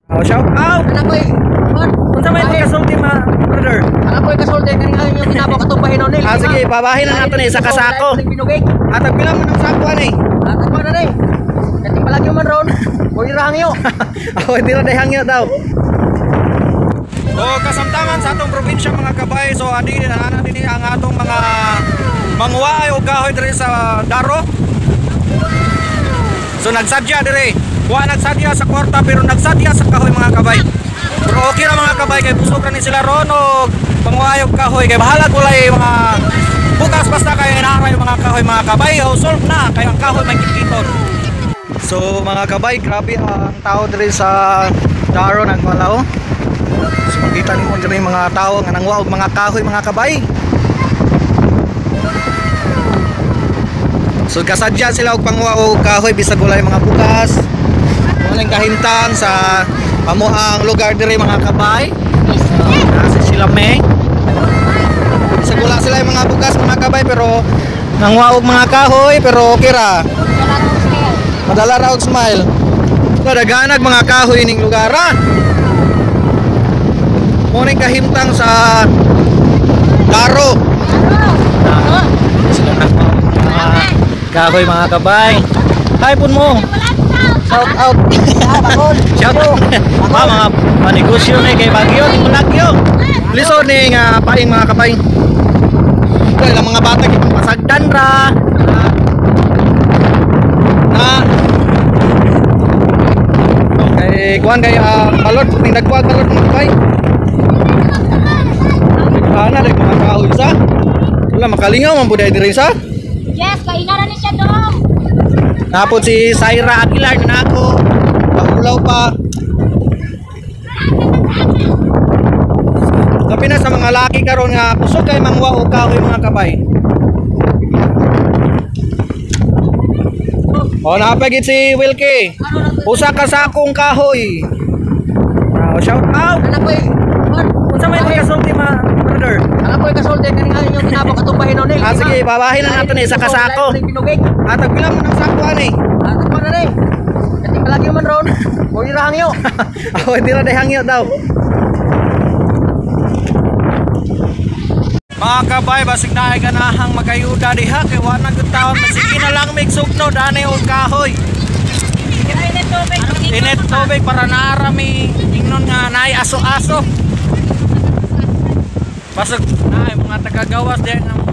Oh, shout out. Anak ko eh. Unsa may pagkasulti ma brother? Anak ko kasulti kani ang inyong tinabok atong bahinon nil. Ah, sige, babahin na nato ni sa kasako. At pila man ang sako ani. At ko na ni. Kati palagi man ron. Boy ra hangyo. Oh, di ra day hangyo daw. Oh, kasamtangan sa atong probinsya mga kabay. So adi na dinhi ang atong mga mangwaay og kahoy diri sa Daro. So nagsadya diri. Wa nagsadya sa kwarta pero nagsadya sa kahoy mga kabay. Pero okay ra mga kabay kay busog ra ni sila ron og pangwaay og kahoy kay bahalag walay mga bukas basta kay naaray mga kahoy mga kabay. O solve na kay ang kahoy may kitkiton. So mga kabay, grabe ang tao diri sa Daro nagmalaw. So makita nimo diri mga tao nga nangwa og mga kahoy mga kabay. So kasadya sila og pangwa og kahoy bisag walay mga bukas. Walang kahimtang sa amoang lugar diri mga kabay. Nasa sila Meng. Bisag wala sila yung mga bukas mga kabay pero nangwa og mga kahoy pero okay ra. Madala ra og smile. So daghanag mga kahoy ning lugar ah. Mo ning kahimtang sa Daro. Sila nangwa og mga kahoy mga kabay. Hi pun mo. Shout out. Shout out. Ah, mga panegosyo ni kay Bagyo, ni Palagyo. Lisod ni nga paing mga kabay. Kay lang mga bata kitang pasagdan ra. Na. Okay, kuan kay balot ning dagwag balot mga kabay. Ana dai mga kahoy sa. Wala makalingaw man pud diri sa. Yes, kainaran ni siya dong. Napod si Syra Aguilar na nako. Pahulaw pa. Labi na sa mga laki karon nga kusog kay mangwa og kahoy mga kabay. O napagit si Wilkie. Usa ka sakong kahoy. Oh, shout out. Anak ko eh. Unsa may pagkasulti ma brother? Anak ko kasulti kani ang inyong tinabok atong bahinon nil. Ah, sige, babahin na nato ni sa kasako. At pila man ang sako ani. At ko na ni. Kati palagi man ron. Boy ra hangyo. Oh, di ra day hangyo daw. Mga kabay, basig na ay ganahang magayuda diha kay wa na gud taon sige na lang migsugno dani og kahoy. Init tubig para naarami ingnon nga naay aso-aso. Basig naay mga tagagawas diha nga